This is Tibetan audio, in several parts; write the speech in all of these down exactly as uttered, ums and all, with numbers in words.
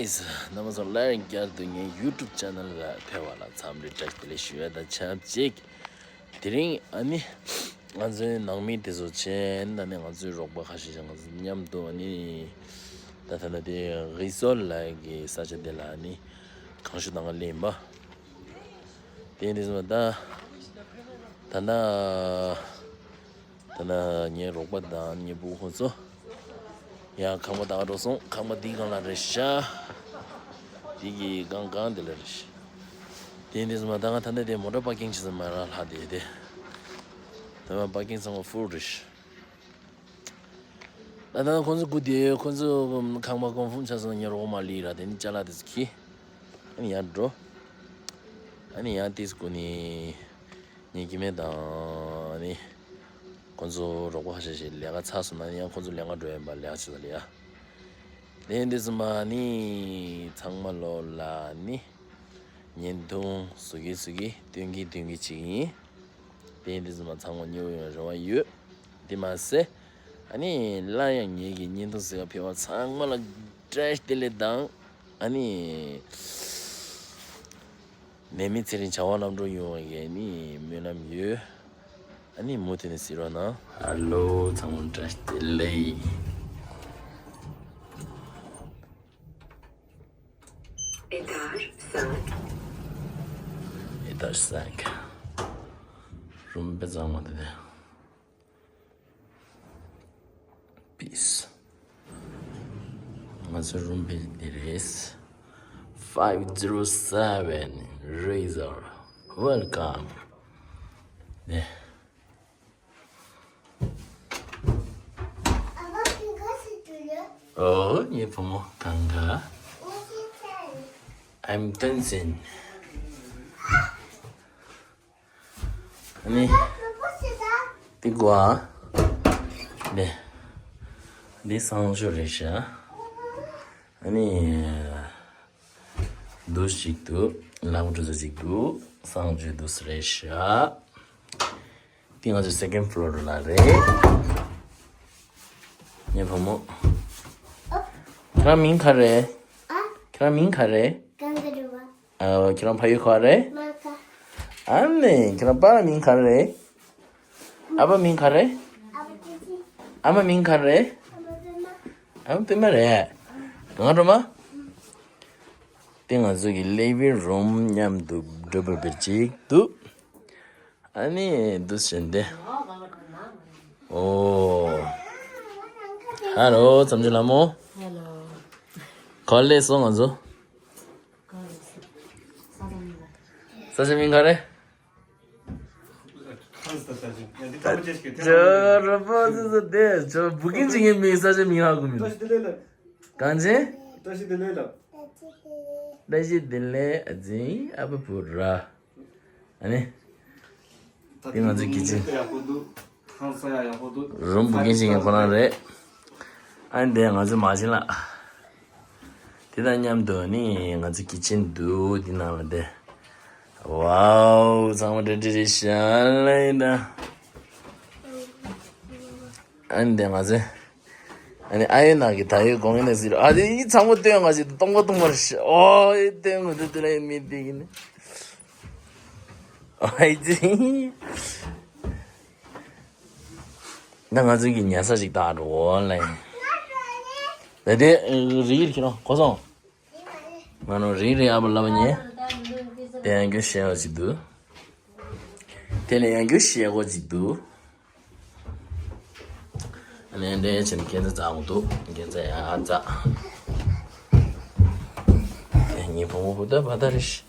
རྣམ་པ་ཚོ་སླར་ཡང་བསྐྱར་དུ་ངའི་YouTube channel་ལ་ཕེབས་པ་ལ་འཚམས་འདྲི་བཀྲ་ཤིས་བདེ་ལེགས་ཞུ་ཡ་དང་ཆབས་ཅིག་དེ་རིང་ཨ་ནི་ང་ཚོའི་ནང་མི་དེ་ཚོ་བྱས་ཨ་ནི་ང་ཚོའི་རོགས་པ་ཁ་ཤས་ཀྱང་ང་ཚོ་མཉམ་དུ་ཨ་ནི་ད་ད་ད་དེ་རི་སོལ་ལ་གི་ས་ཆ་དེ་ལ་ཨ་ནི་གང་ཞུ་དང་ལེན་པ་དེ་འདི་ཚོ་ད་ད་ད། ད་ནི་ངའི་རོགས་པ་དང་ངའི་བུ་ཁོ་ཚོ་ཡང་ཁང་པ་དག་འགྲོ་སོང་། ཁང་པ་འདིའི་སྒང་ལ་རེད་ཤག་འདི་གི་སྒང་སྒང་འདི་ལ་རེད་ཤག་དེ་འདི་ཚོ་མ་ད་ང་ད་ནི་དེ་མོ་ཊ་པར་ཀིང་བྱེད་ས་མ་རག་ལྷག་དེ་དེ་ད་མ་པར་ཀིང་ཚང་མ་ཧྥུལ་རེད་ཤག་ད་ད་ཁོ་ཚོ་སྒུག་དེ་ཁོ་ཚོ་ཁང་པ་ཀོན་ཕོམ་ཆགས་སོང་། ངའི་རོགས་མ་ལི་ར་དེ་ནི་ཅ་ལག་དེ་ཚོ་ཁྱེར་ཨ་ནི་ཡར་འགྲོ། ཨ་ནི་ཡང་ཏིས་ཀུ་ནི་ངའི་སྐྱེ་དམན་དང་ཨ་ནི་ཁོ་ཚོ་རོགས་པ་ཁ་ཤས་ཤིག་ལས་ཀ་ཚར་སོང་ན་ཡང་ཁོ་ཚོ་ལས་ཀ་འགྲོ་ཡིན་པ་ལས་ཀ་བྱེད་ས་ལ་ཡ། དེ་འདི་ཚོ་མ་ནི་ཚང་མ་ལོ་ལ་ནི་བརྙན་ཐུང་བཟོ་གི་བཟོ་གི་སྟོན་གི་སྟོན་གི་བྱེད་ཀྱི་ཡིན། དེ་འདི་ཚོ་མ་ཚང་མ་མཉེས་པོ་ཡོང་རེ་བ་ཡོད། དེ་མ་ཟད་ཨ་ནི་སླར་ཡང་ངེད་ཀྱི་བརྙན་ཐུང་གཟིགས་ག་ཕེབས་པ་ཚང་མ་ལ་བཀྲ་ཤིས་བདེ་ལེགས་དང་ཨ་ནི། ནད་མེད་ཚེ་རིང་བྱ་བ་ལམ་འགྲོ་ཡོང་བའི་ནི་སྨོན་ལམ་ཡོད། ཨ་ནི་མུ་མཐུད་ནས་གཟིགས་རོགས་གནང་། ཧ་ལོ་ཚང་མ་བཀྲ་ཤིས་བདེ་ལེགས། Étage cinq. Étage cinq. རུམ་དཔེ་གཙང་མ་འདུག་སྟེ། Peace. ང་ཚོའི་རུམ་དཔེ་འདི་རེད། Five zero seven Razor. Welcome. ནས། ཨོ། ངའི་བུ་མོ་གང་ག I'm dancing. ཨ་ནི། འདི་གོ་ཨ། འདི། འདི་གསང་སྤྱོད་རེད་ཤག་ཨ་ནི། འདུ་ཞིག་ཏུ་ལམ་འགྲོ་ས་ཞིག་ཏུ་གསང་སྤྱོད་འདུ་ས་རེད་ཤག་འདི་ང་ཚོའི་second floor་ལ་རེད། ངའི་བུ་མོ། ཁྱེད་རང་མིང་ག་རེད། ཨ། ཁྱེད་རང་མིང་ག་རེད། གང་ག་རུ་བ། ཨ། ཁྱེད་རང་ཕ་ཡུལ་ག་རེད། མ་ག་ཨ་ནི་ཁྱེད་རང་པཱ་ལགས་མིང་ག་རེད། ཨ་ཕ་མིང་ག་རེད། ཨ་ཕ་ཏི་ཏི། ཨ་མ་མིང་ག་རེད། ཨ་ཕ་པད་མ། ཨ་ཕ་པད་མ་རེད། གང་འགྲོ་མ། དེ་ང་ཚོ་གི་living room་མཉམ་དུ་double bed་ཅིག་འདུག་ཨ་ནི་འདུག་བྱས་ཏེ། ཨོ། ཧ་ལོ་བྱམས་ཆོས་ལྷ་མོ། ཧ་ལོ། ག་པར་སླེབས་སོང་ང་ཚོ། ས་ཆ་མིང་ག་རེད། ཇོ་རོ་པོ་ཙི་ཙི་དེ་ཇོ་བུ་ཀིན་ཅིག་གི་མིང་ས་ཆ་མིང་ཧ་གོ་མི་འདུག་གང་ཅི། བཀྲ་ཤིས་བདེ་ལེགས་ལབ། བཀྲ་ཤིས་བདེ་ལེགས་ལབ། བཀྲ་ཤིས་བདེ་ལེགས་ཨ་ཙི་ཨ་ཕ་བུ་ར། ཨ་ནི། དེ་ང་ཚོའི་kitchen། ཡག་པོ་འདུག་ཁང་གསར་ཡང་ཡག་པོ་འདུག་རུམ་བུ་ཀིན་ཅིག་གི་ཁོ་རང་རེད། ཨ་ནི་དེ་ང་ཚོའི་མ་བྱན་ལགས། དེ་དང་མཉམ་དུ་ནི་ང་ཚོའི་kitchen་འདུག་འདི་ནང་ལ་བསྡད། ཝའོ་ཚང་མ་འདྲ་འདྲ་རེད་ཤག་ལབ་ཡིན་ད། ཨ་ནི་དེ་ང་ཚོའི། ཨ་ནི་ཨ་ཡོད་ནག་གི་ད་ཡོད་དགོངས་ཡིན་ནས་ཟེར། ཨ་དེ་ཡིད་ཚང་མ་སྟོན་ང་ཞིག་སྟོང་པ་སྟོང་པར་ཤི། ཨོ་ཡིད་སྟོན་ངོ་དེ་དེ་ལ་ཡིན་མི་དེ་ཡིན། ཨོ་ཡིད་ཚིག་ད་ང་ཚོ་གི་ཉལ་ས་ཞིག་ད་འགྲོ་ལ་ཡིན། ད་དེ་རིག་གི་རོ་གོ་སོང་། ང་ནོ་རིག་རིག་ཨ་བ་ལ་བ་ཉེ། དེ་ཡང་རྒྱུ་ཤེས་བ་ཞིག་འདུག་དེ་ལས་ཡང་རྒྱུ་ཤེས་གོ་ཅིག་འདུག་ཨ་ནི་འདྲེ་ཆེན་ཁྱེད་ཚོ་འཛག་འདུག་ཁྱེད་ཚོ་ཡང་འཛག་ངའི་བུ་མོ་བུ་ད་བ་ད་རེ་ཤི།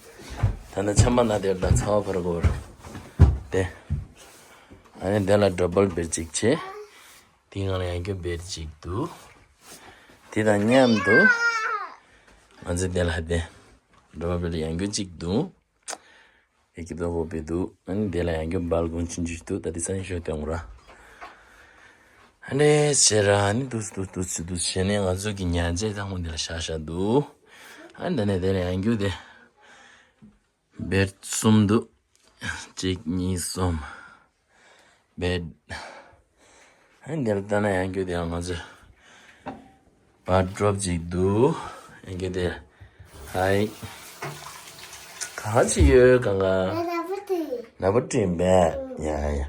ད་ནི་ཆམ་པ་ན་དེར་ད་ཚ་བ་འཕར་གོ་ར། དེ། ཨ་ནི་དེ་ལ་double bed་ཅིག་བྱས། དེའི་ནང་ལ་ཡང་རྒྱུ་bed་ཅིག་འདུག་དེ་དང་མཉམ་དུ། ང་ཚོའི་དེ་ལ་དེ། double bed་ཡང་རྒྱུ་གཅིག་འདུག་ཡ་སྐྱིད་པོ་དཔེ་འདུག་ཨ་ནི་དེ་ལ་ཡང་རྒྱུ་སྦལ་ཀོ་ནི་ཆུང་ཆུང་ཞིག་འདུག་ད་དེ་སང་ཉིན་ཞོ་སྟོན་དགོས་ར། ཨ་ནི་བྱས་ར་ཨ་ནི་འདུག་འདུག་འདུག་འདུག་བྱས་ནས་ང་ཚོ་གི་ཉལ་ཆས་ཚང་མ་འདི་ལ་བཞག་བཞག་འདུག་ཨ་ནི་ད་ནས་དེ་ལ་ཡང་རྒྱུ་དེ་bed་གསུམ་འདུག་གཅིག་གཉིས་གསུམ། bed། ཨ་ནི་འདིར་ལྟ་ན་ཡང་རྒྱུ་དེ་ཡང་ང་ཚོས་bathrobe་ཅིག་འདུག་ཨེ་གེ་དེ། ཧའི། ག་ཅི་ཡོད་གང་ག་ལ་པ་ཏི། ལ་པ་ཏི་བས། ཡ་ཡ།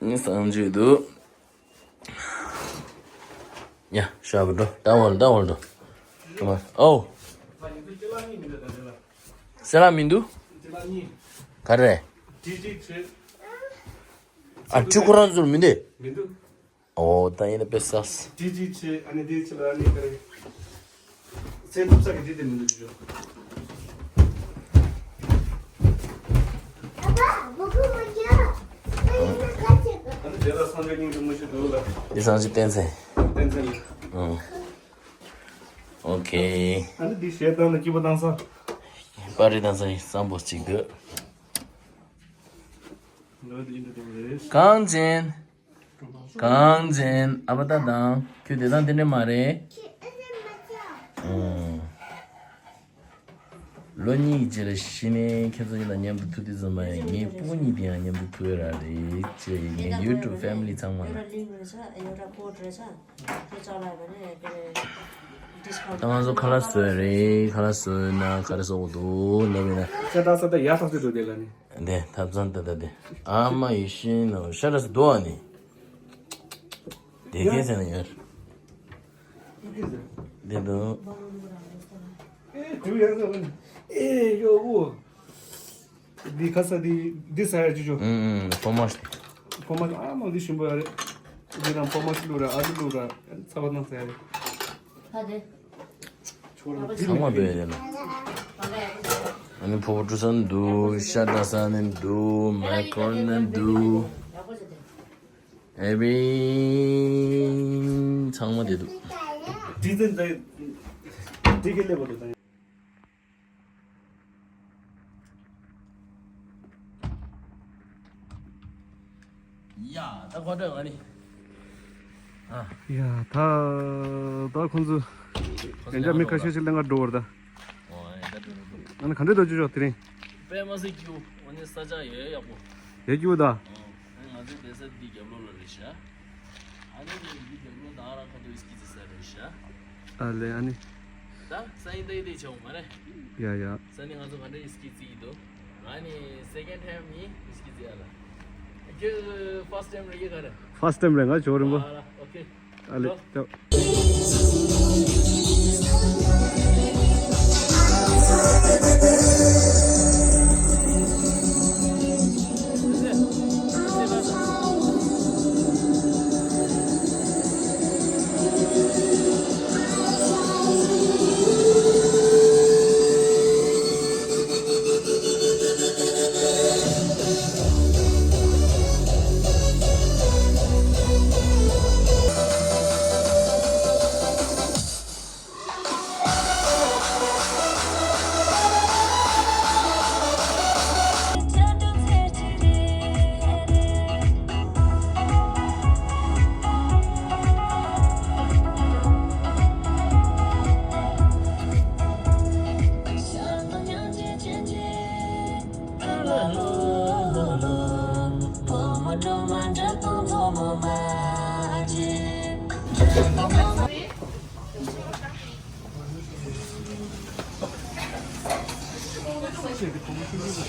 ངས་སང་བྱོས་འདུག་ཡ་ཤ་བུ་འགྲོ། ད་འོང་ད་འོང་འགྲོ། ཨོ། སེ་ལ་མི་འདུག་ག་རེ། ཨ་ཁྲི་ཁོ་རང་ཚོར་མི་འདུག་མི་འདུག་ཨོ་ད་ཡིན་ན་དཔེ་ས། ཏི་ཏི་ཆེ། ཨ་ནི་དེ་ཆེ་ལ་ཨ་ནི་ག་རེ། ཚེ་ཐུབ་ས་གི་དེ་དེ་མི་འདུག་ཅོ། ཨ་ནི་དེ་ལ་སང་ཇ་སྙིང་དུ་མི་ཤི་འདུག་ལ། དེ་སང་ཇ་བསྟན་ཚེ། བསྟན་ཚེ་ལ། ཨོ་ཁེ། ཨ་ནི་དེ་ཞེ་སྡང་ལ་སྐྱིད་པ་བཏང་ས། པ་རི་བཏང་ས་ཡིན་སམ་པོ་གཅིག་འདུག་གངས་ཅན། གངས་ཅན་ཨ་ཕ་ད་དང་ཁྱོད་དེ་དང་དེ་འདྲ་མ་རེད། ཨོ། ལོ་གཉིས་ཀྱི་རྗེས་ལ་གཞི་ནས་ཁྱེད་ཚོ་གཉིས་དང་མཉམ་དུ་ཐུག་དུས་ཙམ་པ་ཡང་ངའི་སྤུ་གུ་གཉིས་དེ་ཡང་མཉམ་དུ་ཐུག་ཡོད་ར་རེད་ཅེས་ངའི་YouTube family་ཚང་མ་ལ། ད་ང་ཚོ་ཁ་ལག་བཟོས་རེད། ཁ་ལག་བཟོས་ན་ག་རེ་བཟོ་དགོས་འདུག་ལབ་ན། ཤ་ཁྲག་ས་ད་ཡ་ཐག་ཆོད་འདུག་དེ་ལ་ནི། འདི་ཐབ་ཚང་ད་ད་དེ་ཨ་མ་ཡི་ཤིན་ནོ་ཤ་ཁྲག་ས་འདུག་ཨ་ནི། དེ་གས་ཟེར་ན་ཡོད། འདི་འདུག་ཨེ་དུ་ཡང་ཟེར་ཨེ་ཡོ་འུ། འདི་ཁ་ས་འདི་འདི་ས་ཡ་ཅི་ཅོ། ཨུམ་ཨུམ་ཕོ་མ། ཕོ་མ་ཨ་མ་འདི་ཞིམ་པོ་ཡ་རེད། འདི་རང་ཕོ་མ་ཅི་བླུགས་ར་ཨ་ཅི་བླུགས་ར་ཚ་བ་ནང་ས་ཡ་རེད། ཚང་མ་འདུག་ཡ་དེ་ལ། ཨ་ནི་ཕོ་བོ་ཀྲུ་སན་འདུག་ཤ་ད་ས་ནི་འདུག་མེ་ཀོ་རོ་ནི་འདུག་ཨེ་བི་ཚང་མ་དེ་འདུག་དྲི་ཟན་དེ་དྲི་གི་ལེ་བོ་དེ་དང་། ཡ་ད་ཁོ་འདྲ་ང་ནི། ཨ། ཡ་ད་ད་ཁོང་ཚོ་ཁོ་ཚོ་ཡང་ཅག་མི་ཁ་ཤས་ཤིག་ལེན་ག་འགྲོ་བར་ད། ཨོ་ཡ་ད་འགྲོ་འགྲོ་འགྲོ། ཨ་ནི་ག་འདྲ་འདུག་ཅོ་ཅོ་དེ་རིང་། དཔེ་མ་སྲིད་སྐྱིད་པོ། ཨ་ནི་ས་ཆ་ཡོད་ཡག་པོ། ཡོད་སྐྱིད་པོ་ད། ཨོ་ང་ཚོའི་བསྡད་ས་འདི་རྒྱབ་ལོགས་ལ་རེད་ཤག་ཨ་ནི་འདི་རྒྱབ་ལོགས་ད་ར་ཁ་ཐོག་སྐྱིད་ཙི་ས་རེད་ཤག་ཨ་ལེ་ཨ་ནི། ད་ས་ཡིན་ད་ཡིན་དེ་ཆེ་བོ་མ་རེད། ཡ་ཡ། ས་ནི་ང་ཚོ་ག་འདྲ་ཡིན་སྐྱིད་ཙི་ཡིན་དོ། ང་ནི་second time་ཡིན་སྐྱིད་ཙི་ཨ་ལ། ཁྱོད་first time་རེད་ཡིན་ག་རེད། First time་རེད་ང་ཇོ་རིན་པོ། ཨ་ལ་ཨོ་ཁེ། ཨ་ལེ་ལོ། ལྟ།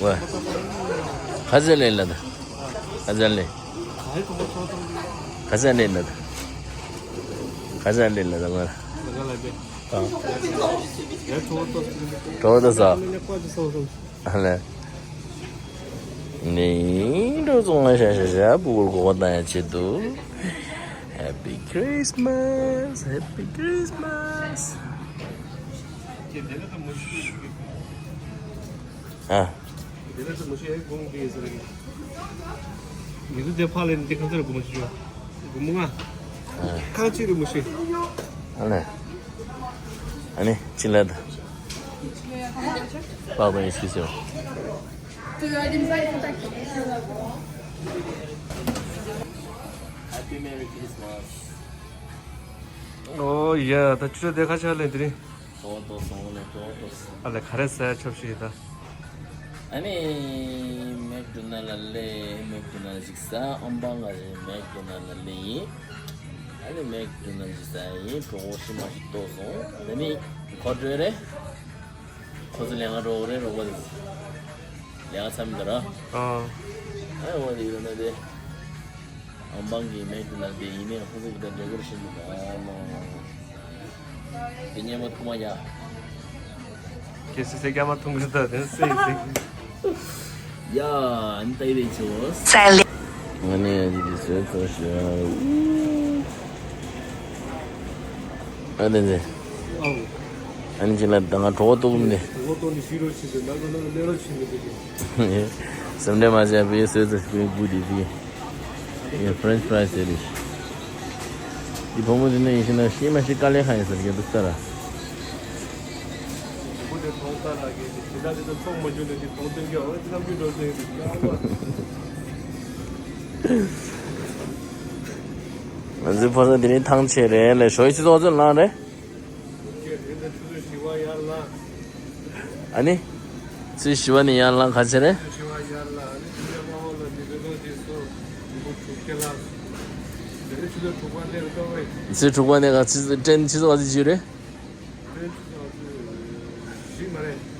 ཝེ། ཁ་ཟས་ལེན་ལ་ད། ཁ་ཟས་ལེན། ཁ་ཟས་ལེན་ལ་ད། ཁ་ཟས་ལེན་ལ་ད་ང་། ཨ། གྲོ་བོ་ད་ཟ། ཨ་ལེ། ནི་འགྲོ་སོང་ང་ཤ་ཤ་ཤ་སྤུ་གུར་གོ་བ་བཏང་ཡ་ཆེད་དུ། Happy Christmas, Happy Christmas. ཨ། ཉི་ཟླ་དེ་ཕ་ལས་འདི་གང་ཚར་སྒོར་མོ་ཞིག་ཡོད། སྒོར་མོ་ལྔ། ཨ། ཁང་ཆེ་རུ་མི་ཤེས། ཨ་ལེ། ཨ་ནི་ཅི་ལ་ད། པགས་པ་ཡིན་སྐྱིད་ཟེར། Happy Merry Christmas. ཨོ་ཡ་ད་ཆུ་ཚོད་དེ་ཁ་ཆག་ལེ་དེ་རིང་། གྲོགས་ཏོ་སོང་ནས་གྲོགས་ཏོ་སོང་། ཨ་ལེ་ག་རེ་ཟ་ཆོག་ཤེས་ད། ཨ་ནི་མེག་ཌོ་ནལ་ལ་ལེ་མེག་ཌོ་ནལ་ཞིག་ཟ། ཨམ་པ་ང་རེ་མེག་ཌོ་ནལ་ལ་ལེ་ཡིན། ཨ་ནི་མེག་ཌོ་ནལ་ཌི་ཟ་ཡིན། གྲོད་ཁོག་ཤི་མ་ཤི་ལྟོགས་སོང་། ད་ནི་ཁོ་འགྲོ་རེད། ཁོ་ཚོ་ལས་ཀ་འགྲོ་གི་རེད། རོགས་པ་དེ་ཚོ་ལས་ཀ་མཚམས་འདི་ར། ཨ། ཨ་འོ་དེ་ཡོད་ན་དེ། ཨམ་པང་གི་མེག་ཌོ་ནལ་ཌི་ཡིན་ནའི་ཁོ་ཚོ་གི་ད་འགྲོ་གི་རེད་ཤི་འདུག་ཨ་མ། དེ་སྙེ་མ་ཐུག་མ་ཡ། ཁྱེད་སི་སེ་སྐྱ་མ་ཐུང་གི་ད་དེ་སེ་སེ། ཡ། ཨན་ཏའི་རེ་ཆོས། ཙལ། ང་ནི་ཡ་ཇི་དེ་སོས་ཚོ་ཤི། ཨ་ནི་ནི། ཨ་ནི་ཅི་ལ་ད་ང་གྲོགས་ཏོག་མི་ནི། གྲོགས་ཏོག་ནི་ཤི་རོ་ཤི་ཟེར་ན་གོ་ན་ལེ་རོ་ཤི་མི་དེ་གི། སེམས་ཁྲལ་མ་བྱས་པའི་སོས་ཚོ་ཤི་གི་དེ་གི། ཡ། French fries ཟེར་རེད། འདི་བུ་མོ་འདི་ནས་ཡིན་ཤེས་ན་ཤེས་མ་ཤེས་དཀའ་ལས་ཁག་ཡིན་ཟེར་གྱི་འདུག་ལྟ་ར། བུ་དེ་མཐོང་ས་ལ་གི་དེ་ད་དེ་ཚོ་ཚོགས་མ་བྱུང་ནས་དེ་མཐོང་སྟོན་གྱི་འོ་དེ་རྣམ་འགྱུར་འགྲོ་སྟེ་ཡོད་དེ་ཀྱང་བ། ང་ཚོའི་ཕོ་གསར་འདི་ནི་ཐང་ཆད་རེད་ལས་ཞོ་ཡི་ཚོ་ཚོ་ལངས་རེད། ཨ་ནི། ཚེས་བཞི་པ་ནས་ཡར་ལངས་ག་ཚོད་རེད། ཚེས་དྲུག་པ་ནས་ག་ཚེས་ཏྲེན་ཆུ་ཚོད་ག་ཚོད་བརྒྱུད་རེད།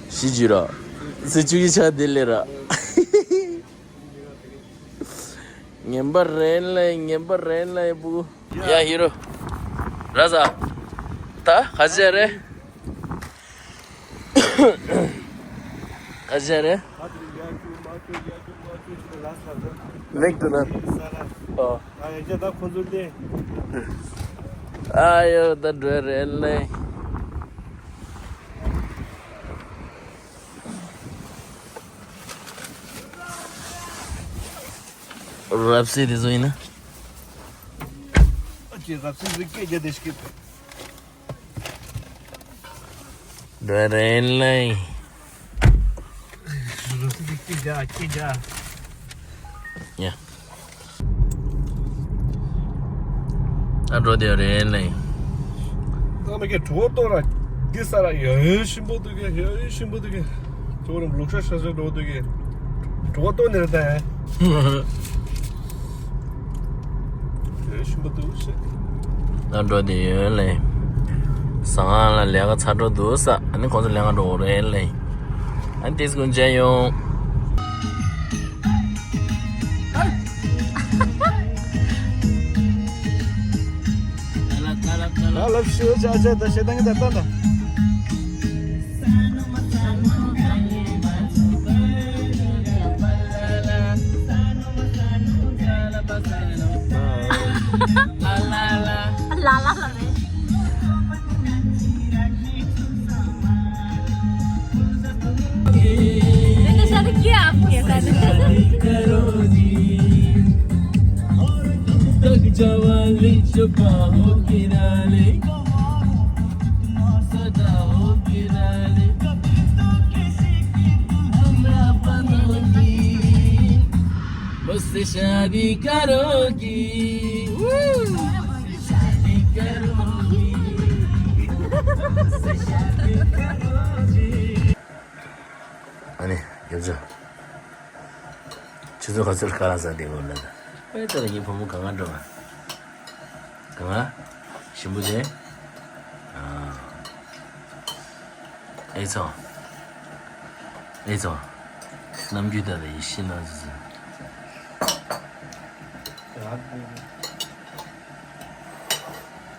བཞི་བརྒྱུད་ར། ཚེས་བཅུ་གི་ཆ་དེ་ལས་ར། ངན་པ་རེད་ལས། ངན་པ་རེད་ལས་བུ། ཡ་ཧི་རོ། ར་ས། ད་ག་ཚོད་རེད། ག་ཚོད་རེད། མེག་ཌོ་ནལ། ཨོ། ཨ་ཡོ་ད་འགྲོ་རེད་ལས། རབ་སེ་དེ་ཚོ་ཡིན་ན། ཨ་ཅེ་རབ་སེ་ཟིག་སྐད་རྒྱག་བསྡད་ཤིག་འགྲོ་རེད་ལེ། རབ་སེ་ཟིག་སྐད་རྒྱག་སྐད་རྒྱག་ཡ། ཨ་འགྲོ་དེ་རེད་ལེ། ཨ་མ་ཀེ་གྲོད་ཏོ་ར་འདི་ས་ར་ཡ་ཞིམ་པོ་འདུག་གེ། ཡ་ཞིམ་པོ་འདུག་གེ། ཁྱོད་རང་ལུག་ཤ་ཤ་ཤ་འགྲོ་འདུག་གེ། གྲོད་ཏོ་ནེར་ད། ཡ་ཞིམ་པོ་འདུག་ཤེ། ཨ་འགྲོ་དེ་ཡོད་ལེ། ཟ་ཁང་ལ་ལས་ཀ་ཚར་འགྲོ་འདུག་ས། ཨ་ནི་ཁོང་ཚོ་ལས་ཀ་འགྲོ་རེད་ལེ། ཨ་ནི་ཏིས་ཀུན་མཇལ་ཡོང་། ལབ་ཤུ་ཆ་ཆ་ད་ཤེ་ད་ངི་ད་ད་ད། ལ་ལ་ལ་མེད། मैंने शायद किया आपके साथ। मुझसे शादी करोगी। ཨ་ནི་ཡོད་ཚོད། ཆུ་ཚོད་ག་ཚོད་ཁ་ལག་ཟ་བསྡད་ཡོད་ལབ་ན། ཨེ་ད་ལ་ངའི་བུ་མོ་གང་ག་འགྲོ་བ། གང་ག་ཞིམ་པོ་རེད། ཨ། ཨེ་ཚོ། ཨེ་ཚོ། ནམ་རྒྱུན་ད་ལ་ཡིད་ཤེས་ན་ཟེར།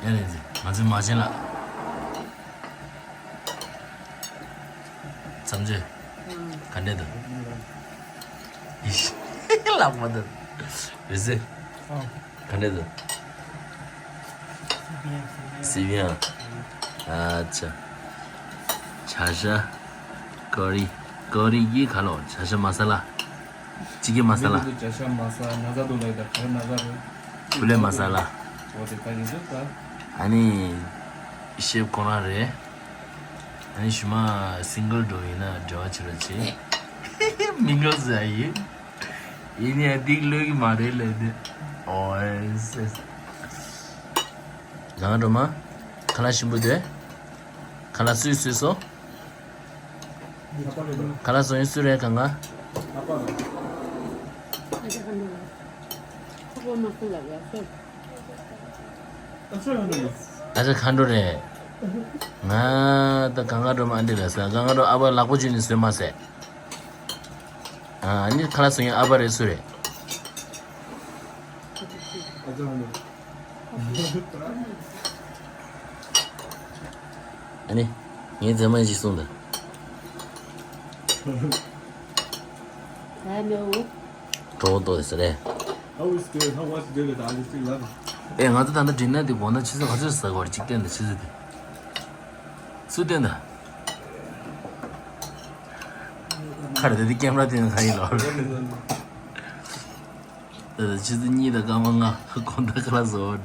ཡ་ལེ་ཟེར། ང་ཚོའི་མ་བྱན་ལ། མཚམས་བརྗོད། ག་འདྲས་འདུག་ཡིད་ཤེས་ལག་མ་འདུག་རེད་ཟེར། ག་འདྲས་འདུག C'est bien. ཨ་ཅེ། བྱ་ཤ། ཀོ་རི། ཀོ་རི་གི་ཁ་ལོ། བྱ་ཤ་མ་ས་ལ། ཅི་གི་མ་ས་ལ། བྱ་ཤ་མ་ས་ན་ཟ་དུ་ལ་ཡི་ད་ག་ན་ཟ་རུ། ཕུ་ལེ་མ་ས་ལ། འོ་དེ་ད་ཡིན་ཟེར་ད། ཨ་ནི། ཤེབ་ཁོ་རང་རེད། ཨ་ནི་ཞུ་མ་སིང་གལ་འགྲོ་ཡིན་ན་འབྲེལ་བ་བྱེད་རོགས་བྱེད། མི་འགལ་ཟེར་ཡིན། ཡིན་ཡང་སྡིག་ལོས་ཀྱི་མ་རེད་ལས་དེ། ཨོ་ཨེ་སེ། ལང་འགྲོ་མ། ཁ་ལག་ཞིམ་པོ་དེ། ཁ་ལག་སུས་སུས་སོ། ཁ་ལག་སོ་ཡིན་སུ་རེད་གང་ག་ཨ་ཅག་མཁའ་འགྲོ་རེད། ང་ད་གངས་དཀར་སྒྲོལ་མ་ཨ་འདྲ་རེད་ཟེར། གངས་དཀར་སྒྲོལ་མ་ཨ་ཕ་ལག་པ་འཇུས་ནས་བཟོས་མ་ཟེར། ཨ་ནི་ཁ་ལག་བཟོ་མཁན་ཨ་ཕ་རེད། སུ་རེད། ཨ་ནི་ངའི་མཛེས་མ་ཞིག་གསུངས་ད། Hello. གྲོགས་ཏོ་ཟེར་རེད། How is good? How was good? ཨེ་ང་ཚོ་ད་ལྟ་ཌི་ནར་དེ་དགོངས་དག་ཆུ་ཚོད་ག་ཚོད་ཟ་དགོས་རེད། གཅིག་བསྟན་དང་ཆུ་ཚོད་དེ། སུ་བསྟན་དང་། ཁ་རེ་དེ་དེ་ཀེམ་ར་དེ་ནང་ག་ཡིན་ལོ། ད་ལྟ་ཆུ་ཚོད་གཉིས་དང་སྐར་མ་ལྔ་དགོང་དག་ཁ་ལག་བཟོ་བར་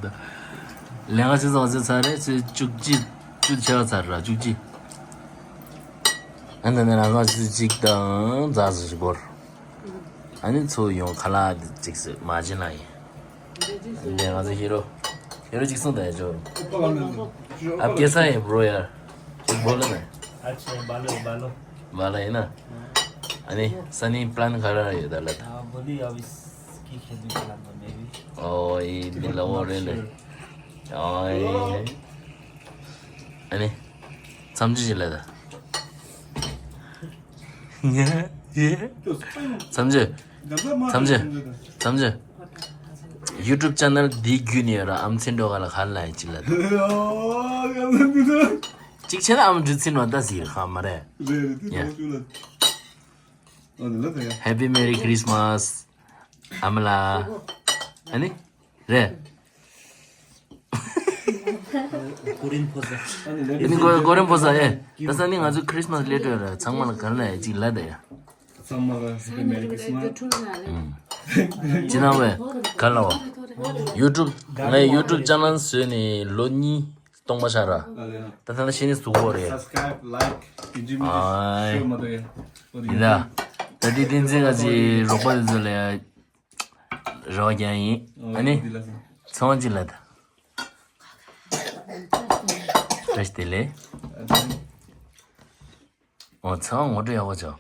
ད། ལས་ཀ་ཆུ་ཚོད་ག་ཚོད་ཚར་རེད། ཆུ་ཚོད་བཅུ་གཅིག་བཅུ་ཆ་ཚར་ར་བཅུ་གཅིག་ཨ་ནི་ནི་རང་ཁ་ཆུ་ཚོད་གཅིག་དང་འཛག་ཟིག་བོར། ཨ་ནི་ཚུར་ཡོང་ཁ་ལག་འདི་གཅིག་ཟེར་མ་བྱིན་ལ་ཡིན། ཨ་ནི་ང་ཚོ་ཧི་རོ། ཧི་རོ་གཅིག་གསུངས་དང་ཡ་ཅོ། आप कैसा है ब्रो यार? कुछ बोलो ना। अच्छा है, बालो, बालो। बालो है ना? हाँ। अने सनी प्लान कर रहा है इधर लता। हाँ, बोली अब इसकी खेती चलाऊंगा मैं भी। ओ, ये दिल वो रे ले। ओ, ये। अने समझ जिला था। ये, ये। समझे? समझे? समझे? YouTube channel འདི་བརྒྱུད་ནས་ར་ཨམ་ཆེན་འགྲོ་ག་ལ་ག་ལ་ཡི་ཅི་ལ། གཅིག་བྱས་ན་ཨམ་འདྲི་ཚིན་བ་ད་ཟིག་ཧ་མ་རེད། ཡ། Happy Merry Christmas ཨ་མ་ལགས། ཨ་ནི། རེད། གོ་རིམ་ཕོ་ས། ཨ་ནི་གོ་གོ་རིམ་ཕོ་ས་ཨེ། ད་ས་ནི་ང་ཚོ་Christmas སླེབས་འགྲོ་ར། ཚང་མ་ལ་ག་ལ་ཡི་ཅི་ལ་ད་ཡ། ཚང་མ་ལ་Happy Merry Christmas། ཅི་ན་བས་ག་ལ་བ། YouTube ངའི་YouTube channel བཟོས་ནས་ལོ་གཉིས་སྟོང་པ་ཆགས་ར། ད་ད་ལྟ་ཤེས་ནི་ཟུག་གོ་རེད། Subscribe, like, ཨ་ཡིན་ད། ད་དེ་བསྟན་འཛིན་ང་ཚོའི་རོགས་པ་དེ་ཚོ་ལ་རེ་བ་རྒྱག་ཡིན། ཨ་ནི་ཚེ་དབང་ཅི་ལ་ད། བཀྲ་ཤིས་བདེ་ལེགས། ཨོ་ཚེ་དབང་ངོ་སྤྲོད་ཡག་པོ་བྱུང་།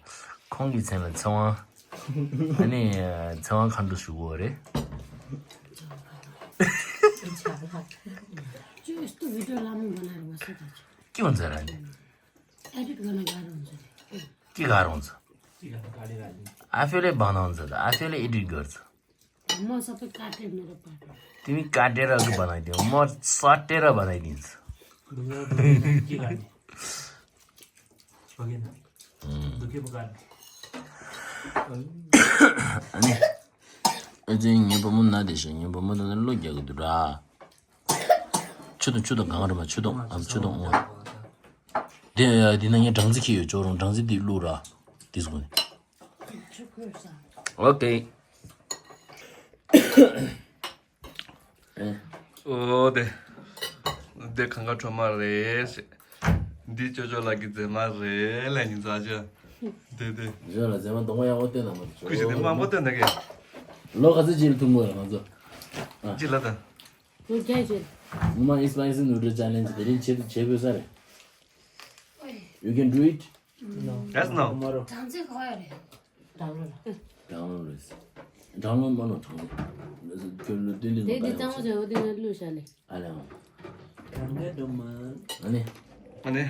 ཁོང་གི་མཚན་ལ་ཚེ་དབང་། ཨ་ནི་ཚེ་དབང་མཁའ་འགྲོ་ཞུ་དགོས་རེད། ཅུས་ཏུ་བི་ཌིའོ་ལ་མོ་མ་ན་རུ་མ་སོ་ད་ཅུ། ཀྱི་འོན་ཟེར་ར་ནི། Edit ག་ན་ག་རུ་འོན་ཟེར། ཀྱི་ག་རུ་འོན་ཟེར། ཨ་ཕེ་ལེ་བང་ན་འོན་ཟེར། ཨ་ཕེ་ལེ་edit གར་ཟེར། མོ་ས་པེ་ཀ་ཏེ་མེ་ར་པ་ཏེ། དེ་མི་ཀ་ཏེ་ར་གི་བ་ན་དེ་མོ་ས་ཏེ་ར་བ་ན་དེ་ཟེར། ཨ་ནི། ཨེ་ཙི་ངའི་བུ་མོ་ན་དེ་ཤོད། ངའི་བུ་མོ་ད་ལྟ་གློ་རྒྱག་གི་འདུག་ར། ཆུ་དང་ཆུ་དང་གང་རེད་མ། ཆུ་དང་ཨམ་ཆུ་དང་ཨོ། དེ་དེ་ན་ངས་སྦྲང་རྩི་ཁྱེར་ཡོད། ཅོག་རོང་སྦྲང་རྩི་དེ་བླུགས་ར། དེ་སོང་ནས། ཨོ་ཀེ། ཨོ་དེ། དེ་གངས་དཀར་སྒྲོལ་མ་རེད། འདི་ཅོ་ཅོ་ལགས་ཀྱི་མཛེས་མ་རེད་ལས་ཉིན་ཙག་ཅོ། དེ་དེ། ཅོ་ལགས་མཛེས་མ་གདོང་པ་ཡག་པོ་བསྟན་ན་མ་གཏོགས། ཁུ་ཞིག་དེ་མང་པོ་བསྟན་ན་གས། ལོ་ག་ཚོད་ཅིག་ལ་ཐུག་མོ་ཡོད་ང་ཚོ། ཅི་ལ་ད། ལོ་བརྒྱད་ཅིག་ངོ་མ་spicy noodle challenge དེ་རིང་བྱེད་དུ་བྱེད་དགོས་ས་རེད། You can do it? That's no. སྦྲང་རྩི་ག་པར་ཡོད་རེད། སྦྲང་ལོ་ལ། སྦྲང་ལོ་རེད། སྦྲང་ལོ་མ་ནོ་སྦྲང་ལོ། ཁྱོད་ལོ་སྟོན་ལེ་དེ་འདི་གཙང་མོ་བྱས་འོ་དེ་ནས་བླུགས་བཞག་ལེ། ཨ་ལེ། ཨ་ནི། ཨ་ནི།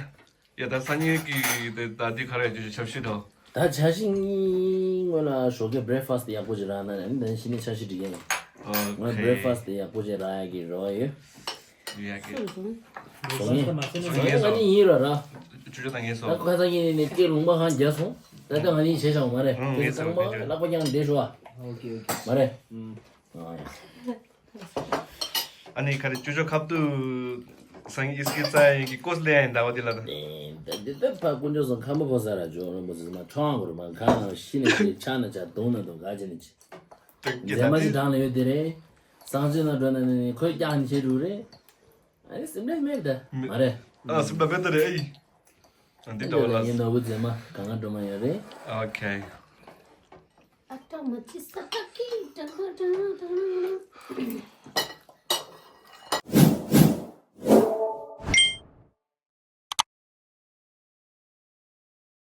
ཡ་ད་སང་ཉིན་གི་དེ་ད་འདི་ག་རེ་བརྗོད་རྒྱུ་ཆབ་ཤིག་དོ། ད་ཆ་ཤིག་སྔོན་ལ་ཞོགས་ཀས་breakfast ཡག་པོ་ཅིག་རག་ན་ཨ་ནི་ད་ནི་ཕྱི་ནས་ཆ་ཤིག་འགྲིག་གི་ཡིན། ང་breakfast ཡག་པོ་ཅིག་རག་ཡག་གི་རེ་བ་ཡོད། ཡ་གི། སོང་ངས། སོང་ངས་ང་ནི་ཡིན་ར་ར། ཅུ་ཅུ་དང་ངས་ད་སོང་། ཁ་སང་ངས་ནི་སྐེ་ལུང་པ་གང་རྒྱག་སོང་། ད་ལྟ་ང་ནི་བྱས་བཞག་མ་རེད། ཨང་ངས་ཚང་མ་སོང་། ལག་པ་བརྐྱངས་བསྡད་ཤོག་ཨ། ཨོ་ཀེ་ཨོ་ཀེ། མ་རེད། ཨང་། ཨ་ནི་ག་རེ་ཅོ་ཅོ་ཁབ་ཏུ་སང་ཨིས་ཀི་ཙ་ཡིན་གི་ཀོས་ལེ་ཡིན་ཟླ་བ་འདི་ལ་ད། ད་འདི་ད་ཕ་དཀོན་མཆོག་གསུམ་ཁམས་པ་ཕོ་གསར་ར་ཇོ་རིན་པོ་ཆེ་མ་ཁྲོང་གོ་རུ་མ་གང་ན་ཤི་ན་ཤི་ཆ་ན་ཆ་དུང་ན་དུང་ག་ཅི་ན་ཅི། མཛེས་མ་ཞིག་གྲང་ལ་ཡོད་དེ་རེད། སང་ཆེན་ན་འགྲོ་ན་ནི་ཁོས་ཀྱང་ནི་བྱེད་རུ་རེད། ཨ་ནི་སིམ་ལེ་མེད་ད་མ་རེད། ཨ་སིམ་ལེ་མེད་ད་རེད་ཨི། འདི་འདྲ་བ་ལ་ངའི་ནོར་བུ་མཛེས་མ་གང་ག་འགྲོ་མ་ཡོད་རེད། ཨོ་ཁེ། ཨ་ཏ་མ་ཅི་ས་ཏ་ཀི་ཏ་ཁ་ཏ་ཏ།